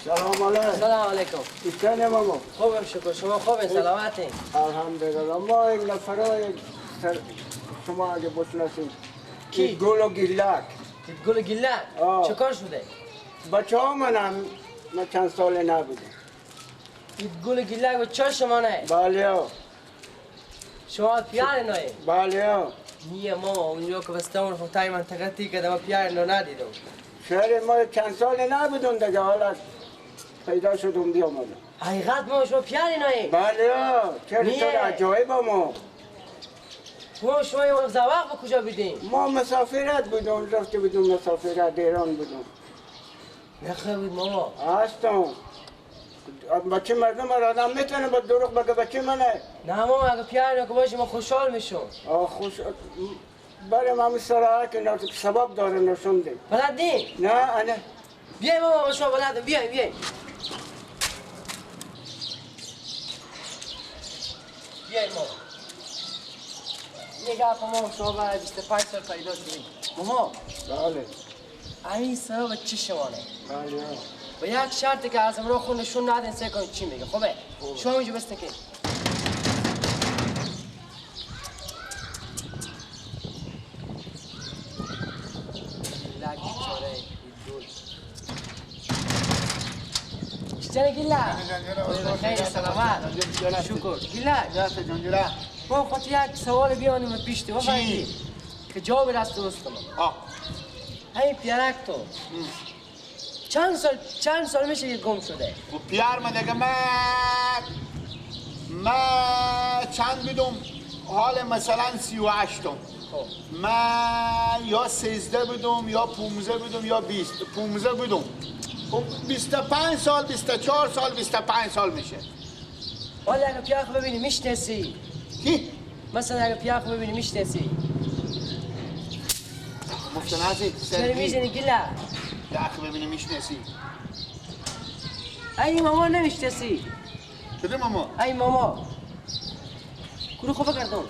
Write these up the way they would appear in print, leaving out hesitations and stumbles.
سلام علیکم. سلام علیکم. ایتن ماما. خوبم شکر، شما خوبین؟ سلامتین؟ الحمدلله. ما یک نفرای شما اگه بشناسید. کی؟ گل و گیلک. گل و گیلک؟ چه کار شده؟ بچه ها منم، من چند ساله نبودم. گل و گیلک بچه شما نه؟ بله. شما پیار نایی؟ بله. نیه ماما، اونجا که بستمون فتای منطقه تی که ما پیار نو ندیدم. شهر ما چند ساله نبودم دیگه، حالا پیدا شدم بیامدم. حقیقت ما شما پیار نایی؟ بله. چرا چرا عجایب ما. ما شما یه زواق به کجا بودیم؟ ما مسافرت بودم، رفته بودم مسافرت، ایران بودم. نخواه بود ماما؟ هستم. بچه مردم را آدم میتونه با دروغ بگه بچه منه. نه ماما، اگه پیار که باشه ما خوشحال میشم. آه خوش بریم همون سراحه که سبب داره نشون ده. بلد نی؟ نه انا. بیایم ماما با شما بلدم، بیایم بیایم. بیایم ماما. یه گپ ماما شما بعد 25 سال پیدا شدیم. ماما. بله. همین سبب چه شمانه؟ بله. با یک شرطی که از امرو خود نشون ندین سه کنید چی میگه. خوبه؟ شما اینجا بس تکین. لک بیچاره گل. اشتنه گیلا. خیر سلامت. شکر. گیلا. ما خواهد یک سوال بیانیم پیش تو. چی؟ که جواب راست درست کنم. همین پیارک تو. چند سال میشه که گم شده؟ و پیار من دیگه من چند بدم؟ حال مثلا 38 م. من یا 13 بدم یا 15 بدم یا 20 15 بدم. 25 سال 24 سال 25 سال میشه. حالا اگه پیاخ ببینی میشناسی؟ کی؟ مثلا اگه پیاخ ببینی میشناسی؟ مفتنازی چرا میزنی گلا؟ پیاخ ببینی میشناسی؟ ای ماما نمیشناسی؟ کدوم ماما؟ ای ماما کرو خوبه کردم.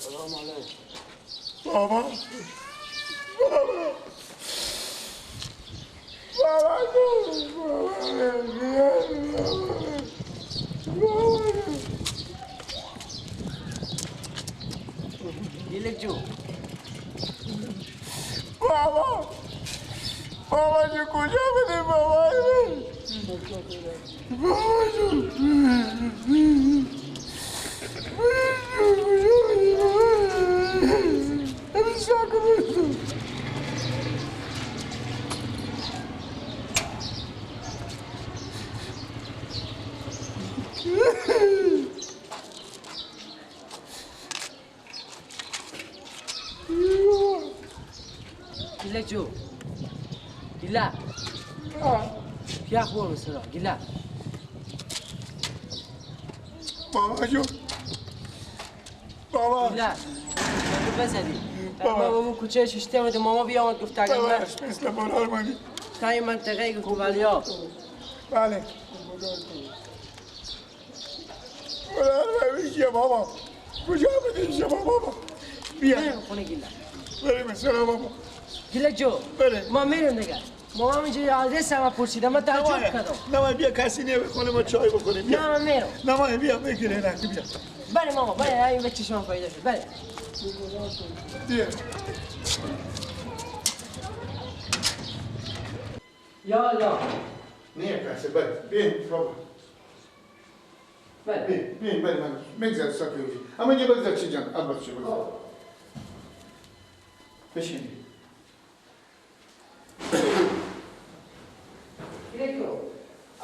سلام علیکم. بابا بابا بابا بابا گیلک جو. بابا بابا جو کجا بودی بابا؟ بابا جو گیلا جو گیلا بیا خور بسرا گیلا. بابا جو بابا گیلا تو بزدی بابا اون کوچه ششته بود ماما بیامد گفت اگر من مثل بلال مانی تا این منطقه گفت بلیا. بله بلال مانی بابا کجا بودی شما بابا؟ بیا بریم خونه گیلا. بریم سلام بابا. گیلا جو ما میریم دیگه. ما هم اینجا آدرس هم پرسیدم، من تعجب کردم. نه بیا کسی نیه خونه ما چای بخوریم. نه من میرم. نه بیا بگیره نه بیا. بله ماما بله، این بچه شما پیدا شد. بله بیا. یا الله. نه کسی بله بیا بابا. بله بیا بیا بله من میگذار ساکت اما یه بگذار چی جان البته چی بگذار. بشین.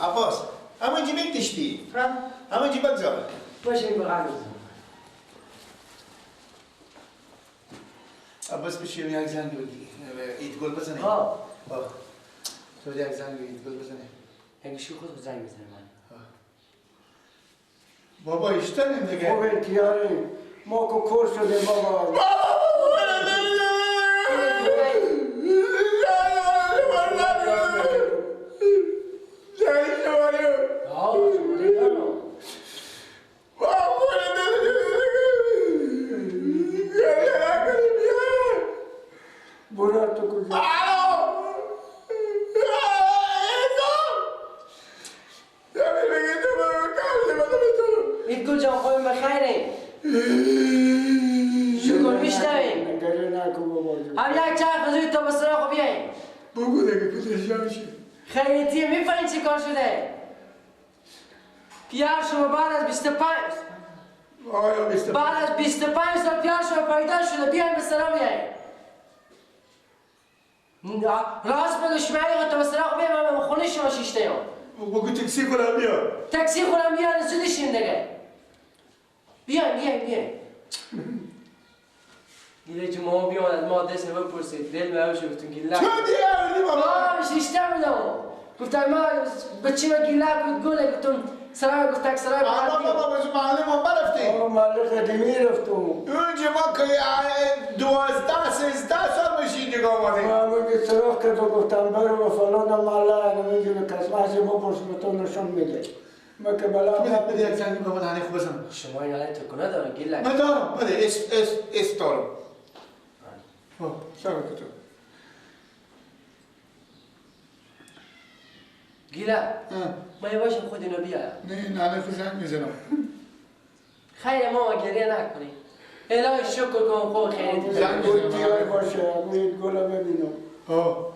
عباس همون جیبک داشتی؟ همون جیبک زار. باشه این بغل بزن. عباس بشین یک زنگ بگی عید گل بزنی. ها. تو یک زنگ عید گل بزنی. یک شو خود زنگ بزنی من. بابا اشتنیم دیگه. خوب انتیاری ما کو کور شده بابا. شکر میشنویم. گریه نکن بابا جون. هم یک چرخ زود تا به سراغ بیاییم. بگو دیگه کجا میشه؟ خیریتیه میفهمین چی کار شده؟ پیار شما بعد از 25 بعد از 25 سال پیار شما پیدا شده. بیایم به سلام بیایم. راست بگو شما تا به سراغ بیایم. من خونه شما شیشته ایم. بگو تاکسی کنم بیا. تاکسی کنم بیا زودشیم دیگه. بیایم بیایم بیایم. گیره که ما بیام از ما دست بپرسید دل مرا شفتون گیله. چون دیگه آوردی بابا؟ آه شیشته بودم. گفتم ما بچه ما گیله بود گله گفتم سلام گفت سلام. آقا بابا بچه محله ما برفتیم. آقا محله قدیمی رفتم. اونجا ما که 12 13 سال میشین دیگه آمدیم. ما میگه سراغ کردم گفتم برو به فلان محله نمیگه به کس محض بپرس به تو نشون میده. ما که بلا بده یک زنگی به من هنی خوب بزن. شما این حالت تو کنه دارم گیله. من دارم بده اس اس اس دارم. سلام تو. گیله ما یه باشم خود اینو بیارم. نه نه نه زنگ میزنم. خیر ماما گریه نکنی. الهی شکر کن خوب خیلی زنگ دیار باشه امید گل ببینم. آه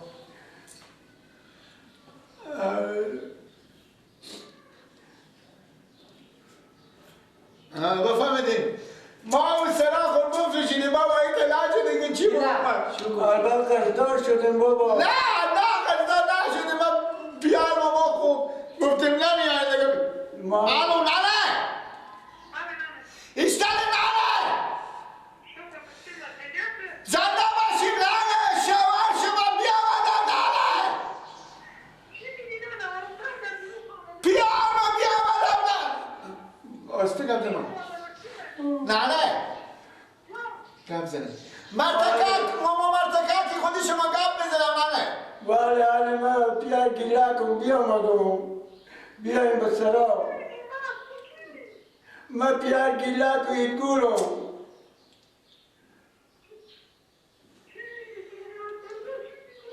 بفهمیدیم ما اون سراغ خود بفروشیدیم بابا این تلاش دیگه چی بود؟ البته قرضدار شدیم بابا. نه نه قرضدار نشدیم. ما پیار ما خوب گفتیم نمیایم دیگه. الو ننه ایستاده ننه زنده باشیم ننه شوهر شما بیامدن ننه پیار ما بیامدن ننه آسته گپ زنم ننه گپ زنم مرتکک ماما مرتکک خودی شما گپ میزنم ننه. بله حالا من پیار گیله کن بیامدم بیایم به سراغ. من پیار گیله کن ایدگورم.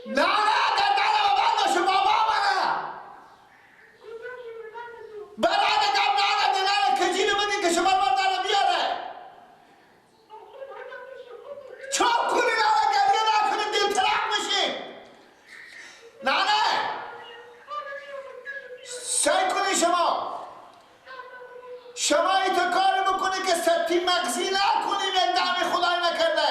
نه نه در دل من باشه بابا منه برای گپ نه نه کجینو بدین که شما رو در بیاره. چاپ کنین آقا گریه نکنین دل ترک میشین. نه نه سعی کنین شما این تو کار بکنی که ستی مغزی نکنیم یک دم خدای نکرده.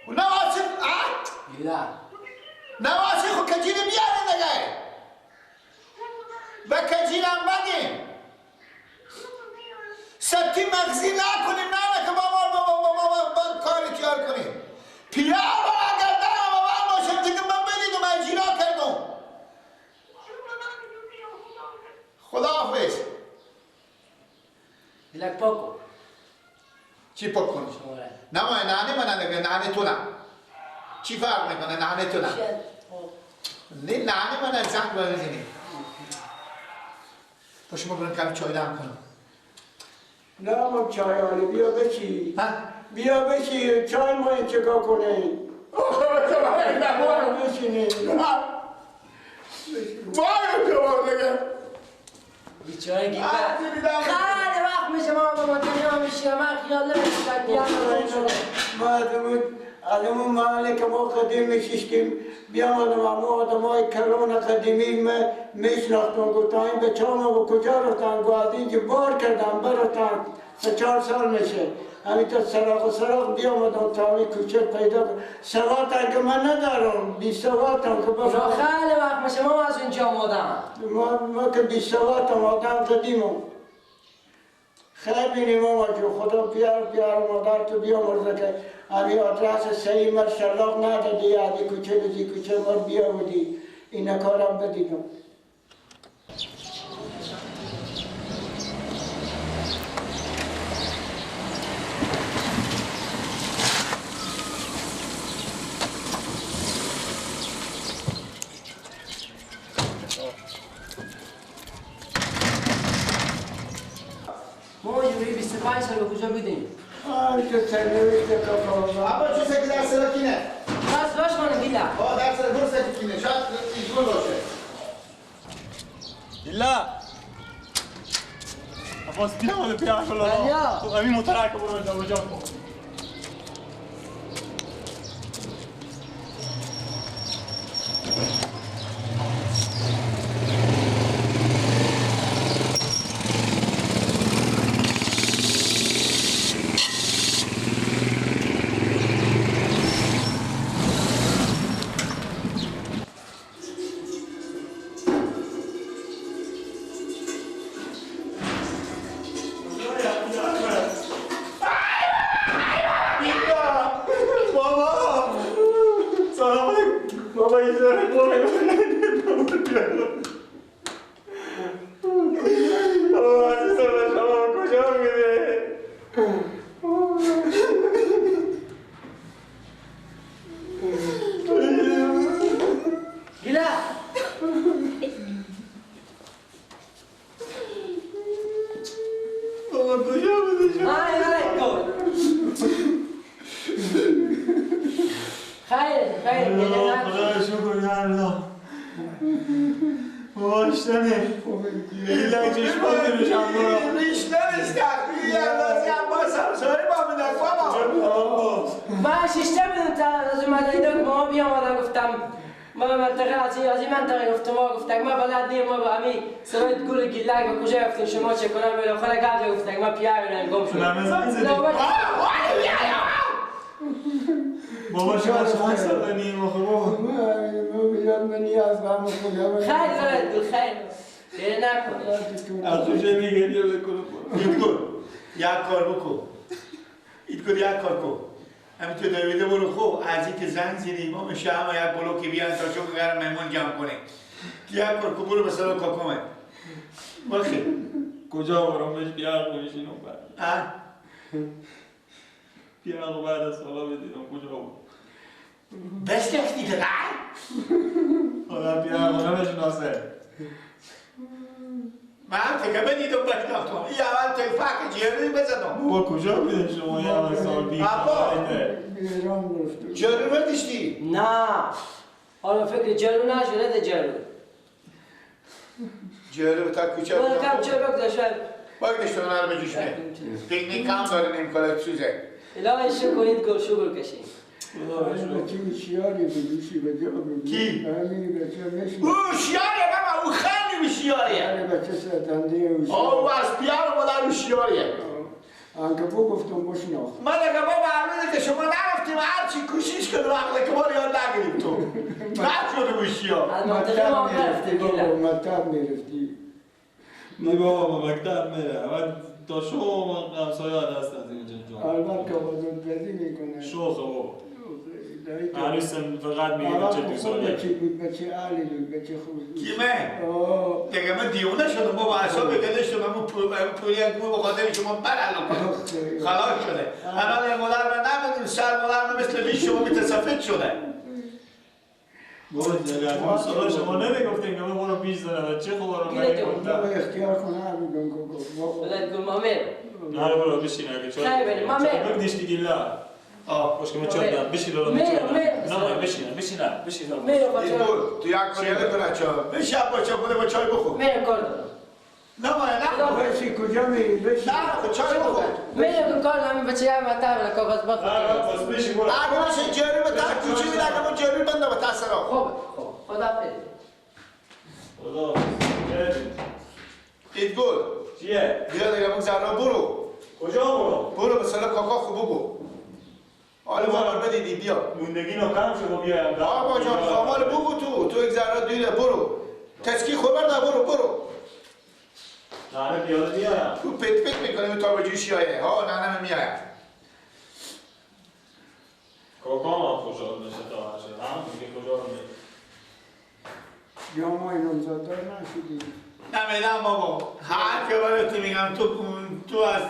نواسی نواسی خود کجینه بیاره دیگه و کجینم بدیم ستی مغزی نکنیم. نه نه که بابا بابا بابا با کاری تیار کنیم. پیار برا گردن بابا باشم دیگه من بدیدم من جیرا کردم. خداحافظ. دلک پاکو. چی پاک کنی؟ نه ما ننه من نه ننه تو نه. چی فرق میکنه ننه تو نه؟ نه ننه من زنگ بزنی. با شما برم کمی چای دم کنم. نه ما چای آله بیا بشی. بیا بشی چای ما این چگاه کنه. بیا بشینی. وای تو دیگه. بیچاره گیره. خیلی وقت میشه ما با دنیا میشینم من خیال نمیشه بیام. ما از اون محله که ما قدیم میشیشتیم بیامدم اما آدم های کلون قدیمی میشناختم. گفتم این بچه ها ما به کجا رفتن؟ گفت از اینجا بار کردم برفتن 3-4 سال میشه. همینطور سراغ و سراغ بیامدم تا همین کوچه پیدا کنم. سواد که من ندارم بی سوادم که بفهم. خیلی وقت میشه ما از اونجا آمدم. ما که بی سوادم آدم قدیمم. خیر بینیم ماما جو خدا بیار بیار مادر تو بیامرزه که همین آدرس صحیح من شلاق ندادی از کوچه بزی کوچه ما بیاودی اینا کارم بدیدم. ما یوری 25 سال به کجا بودیم؟ آه تو سرنوشت کاکا. اما چه سکی در سر کینه؟ بس باش منو گیلا. آه در سر گل سکی کینه شاید ایجور باشه. گیلا. عباس بیا بیا کلا. تو همین موتورک برو جابجا کن. شما چه کنم بالاخره گفت گفتم ما پیار گم شد. بابا شما چند سال نیم آخه بابا؟ من نیاز به خدا. خیر خیر خیر نکن. از تو چه میگه بیا بکنم. ایدگل یک کار بکن. ایدگل یک کار کن. همینطور دویده برو خب از اینکه زن زیری ما میشه هم یک بلوکی بیان تا چون غیر مهمون جمع کنه. یک کار کن برو مثلا کاکامه. باشه. کجا برم بهش بیار نمیشینم بعد. بیار بعد از سالا بدیدم کجا بود. بس دیگه. حالا بیار نمیشناسه. من تکه بدیدم بشناختم. این اول تلفک جری بزدم. بابا کجا بودین شما یه همه سال بی جری برداشتی؟ نه. حالا فکر جرو نشده ده جرو. جلو تا کوچه بودم. کم چه بگذاشت. بگذاشت تو نرم جوشنه. پیکنیک کم داره نیم سوزه. الهی شکر کنید گل شکر کشید. بچه هوشیاری بگوشی به جا بگوشی. کی؟ همین بچه نشید. هوشیاریه بابا او خیلی هوشیاریه. بچه ستنده هوشیار. او از پیار مادر هوشیاریه. آنکه بو گفتم بشناخت. من اگه بابا معلومه که شما نرفتیم هرچی کوشش کردیم عقل که ما رو یاد نگیریم تو. نشده هوشیار. مطب میرفتی بابا مطب میرفتی. نه بابا مکتب میره. اول تا شو همسایه دست از اینجا جان. البته که بزرگ بازی میکنه. شوخه بابا. هنوز فقط میگه بچه دو ساله. بچه بود بچه عالی بود بچه خوب بود. کیمه؟ دیگه من دیوونه شدم بابا اعصاب گله شدم من پولی به خاطر شما برعلا کنم. خلاص شده. الان مادر من نمیدونم سر مادر من مثل ریش شما متسفد شده. بابا جگر سوال شما نمیگفتین که من برو پیش زدم چه خبر رو نمیگفتم. بابا اختیار کن هر بودم که گفت. ولد گل مامر. نه برو بشین اگه چای. خیر بریم مامر. بگدیش دیگه لا. آه باش که من چای دارم بشین رو نه بشین بشین بشین. تو یک کاری نکنه چا. بشین با چای بده با چای بخور. میرم کار دارم. نه ما نه. بشین کجا میری بشین. نه چای بخور. میرم کار دارم بچه هم مطب کاغذ بخور. نه بس بشین برو. اگه بشین جری به تا کوچی میدم جری بنده به تا سرا. خب خب خداحافظ. خداحافظ. ایدگل. چیه؟ بیا دیگه اون زرا برو. کجا برو؟ برو مثلا کاکا خوب بگو. حالا ما رو بدیدی بیا. موندگی ناکام شد بیایم. بابا جان خامال بگو تو یک ذره دیره برو. تسکی خبر نه برو برو. نه پیاده میایم. تو پت پت میکنه تا به جوشی آیه. ها نه نه میایم. کاکا هم خوشحال میشه تا هرشه. هم دیگه کجا رو میره؟ یا ما اینم زادار نشدیم. نمیدم بابا. هر که برات میگم تو از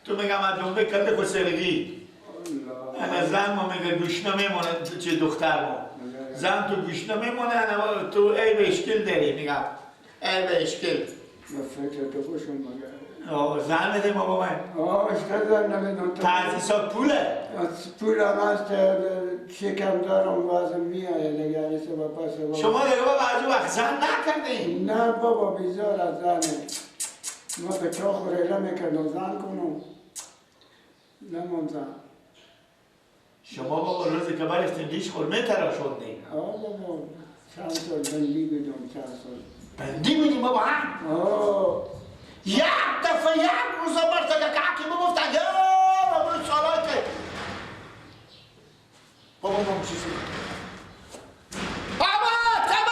تو میگم از دنبه کرده خسرگی. انا زن ما میگه گوش نمیمونه چه دختر ما. زن تو گوش نمیمونه انا تو عیب اشکل داری میگم. عیب اشکل. فکر تو خوشم مگر. زن بده بابا من. اشکال زن نمیدم. تاسیسات پوله. پول هم هست شکم دارم واسه میایه دیگه سبا پس. شما دیگه بابا از وقت زن نکردین. نه بابا بیزار از زنه. ما به چاه خوریله میکردم زن کنم نمان زن. شما بابا روزی که برفتین ریش خورمه تراشوندین؟ آه بابا چند سال بندی بودم، چند سال بندی بودیم بابا؟ آه یک دفعه یک روزا مرتا که کعکی بگفتن یا بابا سالایی که بابا ما چیزی بابا تبا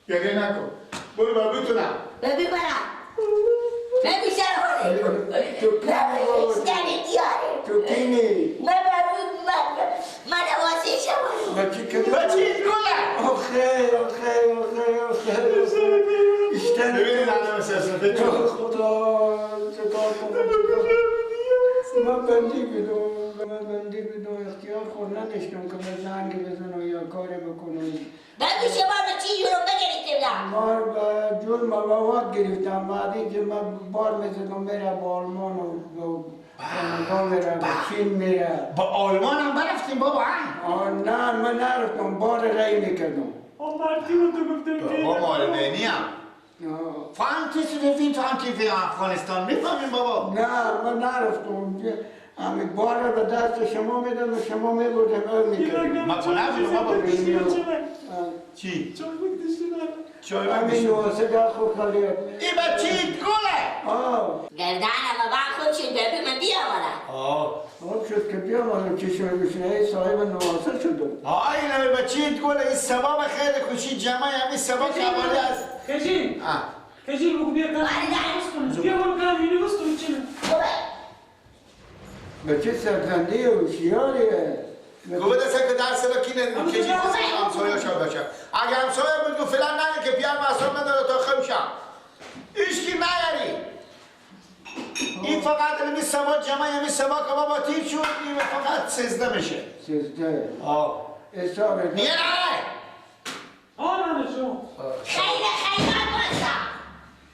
گریه نکن، برو بابا بتونم ببین برم ببین شرحانه تو تو کینی من واسه شما بچی که بچی گله آخه آخه آخه آخه اشتن ببینید الان سرسفه تو خدا چکار کنم؟ من بندی بدم، من بندی بدم، اختیار خود نداشتم که به زنگ بزنم یا کاری بکنم. بگو شما رو چی جورو بگرفتم؟ ما به جور مواد گرفتم، بعد اینکه من بار میزدم میره با آلمان و کانادا میره، به چین میره. با آلمان هم برفتیم بابا؟ نه من نرفتم، بار رای میکردم. بابا مالبینی هم فهم کسی تو هم که افغانستان میفهمیم بابا؟ نه من نرفتم، همین بار رو به دست شما میدم و شما میبردم او میکردم. من کنم بابا؟ چی؟ چای همین واسه در خود خالیت. ای بچه گله! آه گردنم و خود شد ببین من بیامدم. آه خوب شد که بیامدم چشم بشنه ای صاحب نواسه شدم. آه این بچه گله این سباب خیلی خوشی جمعه همین سباب خبری است. کجی؟ کجی بگو بیا کنم بیا برو کنم اینو بستون چی؟ بچه سرزنده و هوشیاریه. گفت دسته که درس را کی ندید کجی همسایه شد باشه. اگه همسایه بود گفت فعلا نه که بیار مسئول نداره تا خوشم. هیچ کی نیاری. این فقط می سبا جمعه می سبا که بابا تیر شد این فقط 13 میشه. 13. آه. حساب نه نه. آه نه شما. خیر خیرات باشم.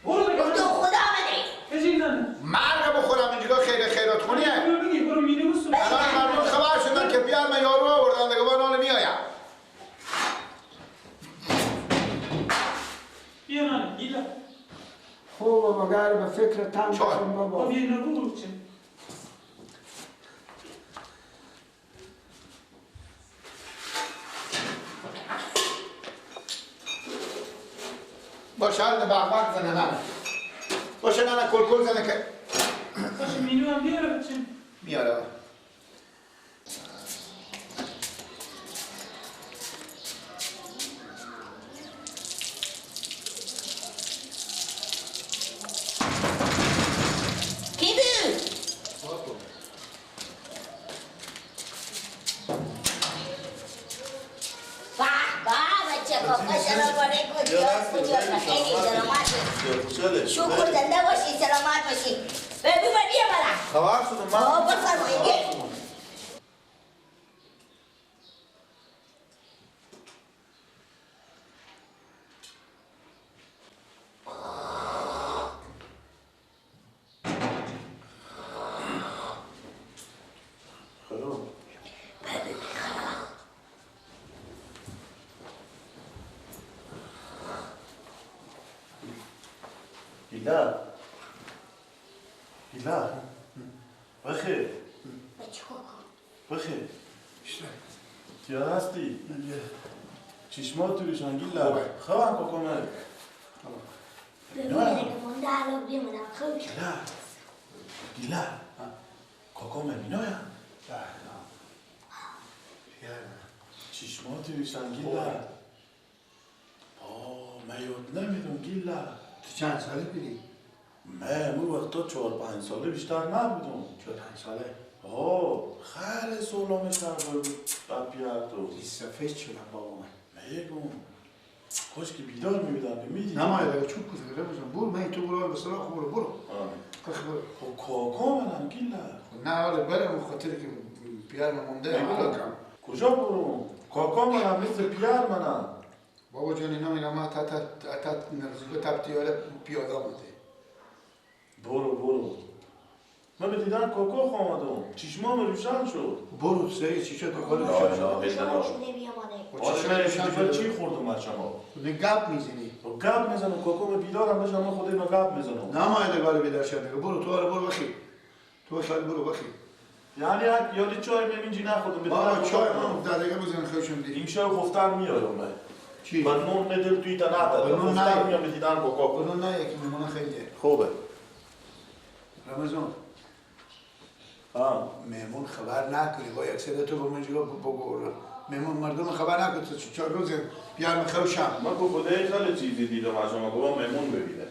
گفتم خدا بده. کجی نه. مرگ بخورم اینجا خیر خیرات خونیه. برو مینی بستون. الان مردم خبر شدن که بیار من یارو آوردن دیگه با نان میایم. بیا نانه گیلا. خوب مگر به فکر تن باشم بابا. بیا اینا بگو چه. باشه الان بغبغ زنه ننه. باشه ننه کلکل زنه که باشه مینو هم بیاره بچه. میاره. کی بود؟ به به بچه کاکا سلام علیکم. خیلی سلامت. شکر زنده باشی سلامت باشی. ببین من بیا بالا. خبر شدم من. بفرمایید. گیلا گیلا بخیر بخیر کیا هستی؟ چشمات تو روشن گیلا خوابم کاکامه گیلا گیلا کاکامه مینایم چشمات تو روشن گیلا آه من یاد نمیدم گیلا. تو چند ساله بودی؟ من اون وقتا 4-5 ساله بیشتر نبودم. 4-5 ساله؟ آه خیلی سولامه شربه بود بپیار تو. سفید شدم بابا من. میگم کاش که بیدار میبودم که میدیدم. نه مایه دیگه چوب کزه بزن برو من تو برو به سراغ برو برو. برو. خب کاکا منم گیلا. نه حالا برم خاطر که پیار من مونده. کجا برم؟ کاکا منم مثل پیار منم. بابا جان اینا میگم ما تا تا تا نزدیک تا پیاده پیاده بوده. برو برو. من به دیدن کوکو آمدم. چشمام روشن شد. برو سه چشات خالی روشن شد. آره من چی خوردم از شما؟ گپ میزنی. گپ میزنم کوکو بیدارم بشم من خودم گپ میزنم. نماینده بیدار شد دیگه. برو تو آره برو بخی. تو خالی برو بخی. یعنی یعنی چای من اینجی نخوردم. بابا چای من دقیقه بزن خوشم دی. این شب خفتن میارم من. چی؟ من نون ندل توی تا ندارم. خفتن میام به دیدن کوکو. نون نه یکی میمونه خیلیه. خوبه. رمضان. مهمون خبر نکنی با یک سری تو با من جلو بگو مهمون مردم خبر نکن تو چهار روز بیارم خوشم. من کو خدای خیلی چیزی دیدم از شما گفتم مهمون ببینه.